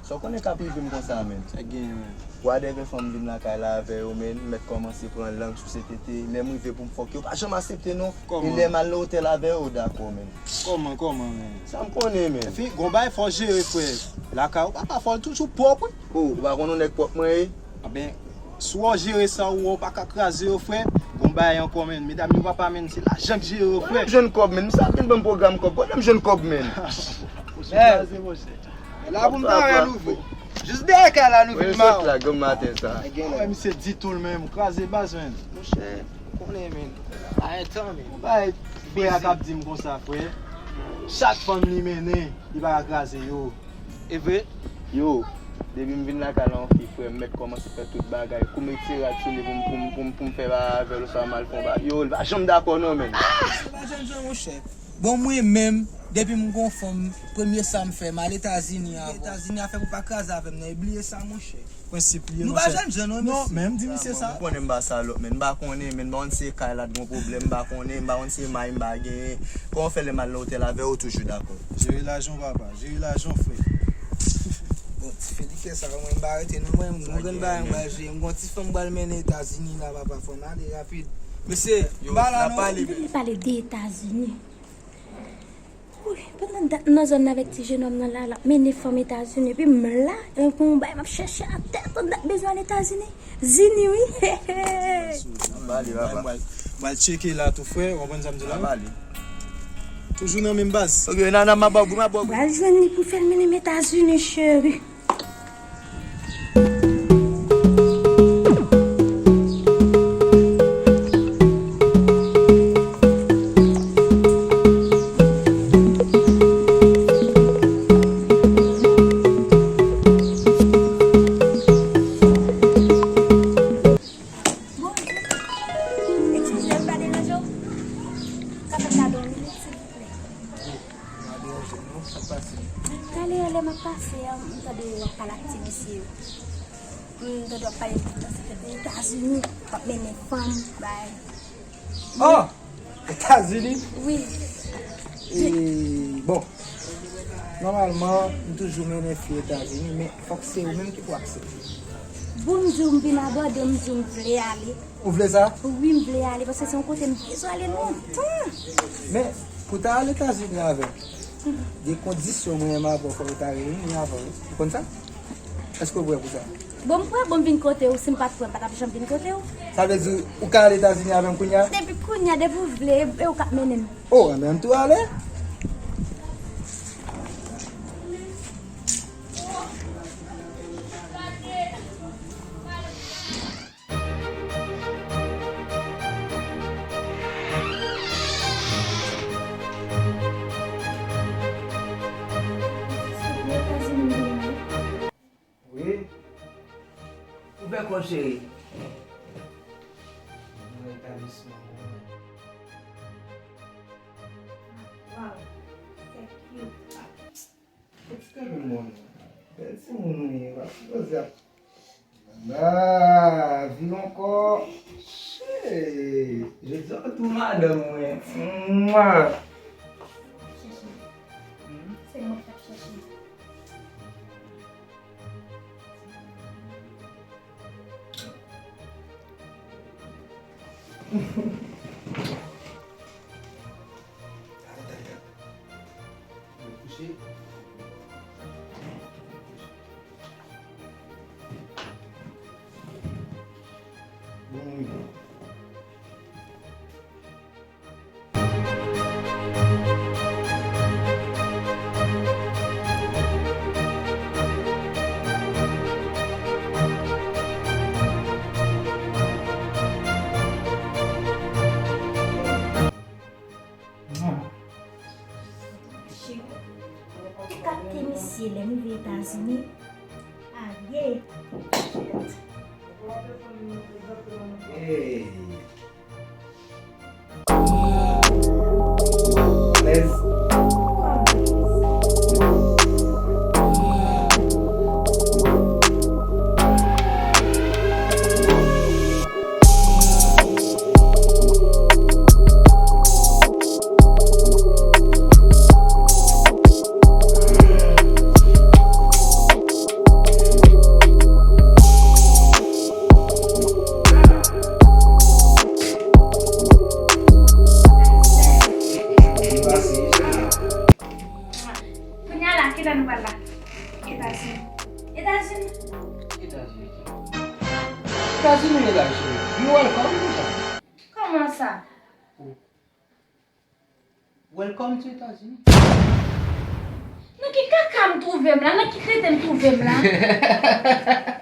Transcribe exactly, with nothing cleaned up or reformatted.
Sa w konnen k ap rive m konsa, menn. Sa k genyen, menn? Wadèvè fanm vin lakay la avè yo, menn, m mèt kòmanse pran lang sou se tete. Lè m rive pou m fòk yo pa janm aksepte, non. E lè m al nan otèl avè yo, yo dakò, menn. Kòman, kòman, menn? Sa m konnen, menn. Epi, gon bagay fò jere, frè. Lakay ou, papa, fò l toujou pwòp, wi. O, ou pa konn yon nèg pwòp mwen ye? Anben, si w jere sa ou wè, ou pa ka kraze yo, frè. Gon bagay ankò, menn. Medam yo, papa, menn, se lajan k jere yo, frè. Kote m jwenn kòb, menn? M sa ap vin ban m pwogram kòb. Kote m jwenn kòb, menn? Monchè, kraze, monchè. E la pou m ta wè nou, frè. Jis dèyè kay la, nou vin mawon. Sòt la, granm maten sa. Wè, misye di tou l menm, kraze baz, menn. Monchè, ou konnen, menn. Pa gen tan, menn. Bay frè a k ap di m konsa, frè. Chak fanm li mennen, li pa ka kraze yo. E vre? Yo, depi m vin lakay la, yon fi, frè, m mèt kòmanse fè tout bagay. Kou m retire rad sou li pou m, pou m, pou m, pou m fè bagay avè l, oswa m al fè yon bagay. Yo, li pa janm dakò, non, menn. Sa pa jènjan, monchè. Bon, mwen menm, depi m gon fanm, premye sa m fè, m al Etazini avè w. Etazini a fè pou pa kraze avè m nan, e bliye sa, monchè. Prensip li ye, monchè. Nou pa jènjan, non, mesye. Non, men m di misye sa. Ou konnen m pa salòp, menn. M pa konnen, menn. M pa konn si se kay la t gon pwoblèm, m pa konnen. M pa konn si se may m pa genyen. Kòman w fè lè m al nan otèl avè w, ou toujou dakò? Jere lajan w, papa. Jere lajan w, frè. Bon, ti fè li fè sa, mwen m pa rete, non, mwen, m gon grenn bagay m pral jere. M gon ti fanm m pral mennen Etazini la, papa, fò n ale rapid. Mesye, m pa la, non. Depi li pale de Etazini. Wi, pandan dat nan zòn nan avèk ti jenòm nan la, l ap mennen fanm Etazini, epi m la, e pou yon bagay m ap chèche atè, pandan dat bezwen al Etazini. Zini, wi. N ap pale, papa. M pral, m pral tcheke la tou, frè, w konprann sa m di la? N ap pale. Toujou nan menm baz. Ok, nan, nan, m ap ba w gou, m ap ba w gou. M pral jwenn li pou fè l mennen m Etazini, cheri. Bonjou. Eskize m, pa deranje w? Ka fè m gade w yon minit, silvouplè? Pa deranje non, sa k pase? Talè a lè m ap pase a, m tande w ap pale ak ti mesye yo. M tande w ap pale de Etazini, w ap mennen fanm, bay. Oh! Etazini? Wi. E, bon, nòmalman, m toujou mennen fi Etazini, men fòk se ou menm ki pou aksepte. Bon, m di w m vin abòde, m di w m vle ale. Ou vle sa? Wi, m vle ale, paske se yon kote m bezwen ale lontan. Men, pou w ta al Etazini avè m, gen kondisyon mwen menm avè w fòk nou ta reyini avan, wi. Ou konn sa? Èske w prè pou sa? Bon, m prè, bon, m vin kote w. Si m pa t prè, m pa t ap janm vin kote w. Sa vle di, ou ka al Etazini avè m kounye a? Depi kounye a, depi w vle, e ou k ap mennen m. O, anben, ann tou ale. Wi. Ouvè kò w, cheri. Nan etablisman mwen. Wow, so cute. Excuse me, mon. Bèl timoun ou ye, w ap sipoze ap. La, vire ankò. Shit. Jodi a w tou madanm mwen. Mwa. Chèche. Se mwen k t ap chèche. Mwen kouche. Bon, wi. Cheri, ki kat ke misye lè m rive Etazini? Aye! Hey! Alèz. Etazini w ye la, cheri. You welcome deja. Kòman sa? Welcome to Etazini. Nan ki kaka m twouve m la? Nan ki kreten m twouve m la?